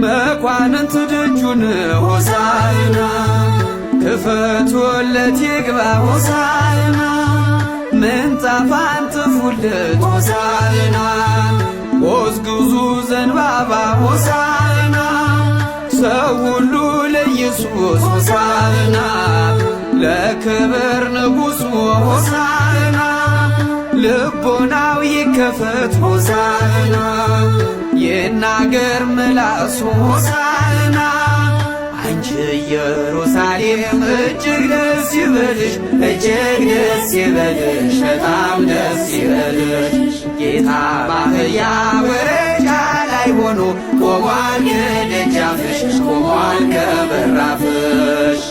መኳንንት ደጁን ሆሳዕና ክፈቱለት ይግባ ሆሳዕና ምንጣፍ አንጥፉለት ሆሳዕና ጎዝጉዙ ዘንባባ ሆሳዕና ሰው ሁሉ ለኢየሱስ ሆሳዕና ለክብር ንጉሡ ሆሳዕና ልቦናው ይከፈት ሆሳዕና ይናገር ምላሱ ሆሳዕና። አንቺ ኢየሩሳሌም እጅግ ደስ ይበልሽ፣ እጅግ ደስ ይበልሽ፣ በጣም ደስ ይበልሽ። ጌታ በአህያ ውርንጫ ላይ ሆኖ ቆሟል ከደጃፍሽ፣ ቆሟል ከበራፍሽ።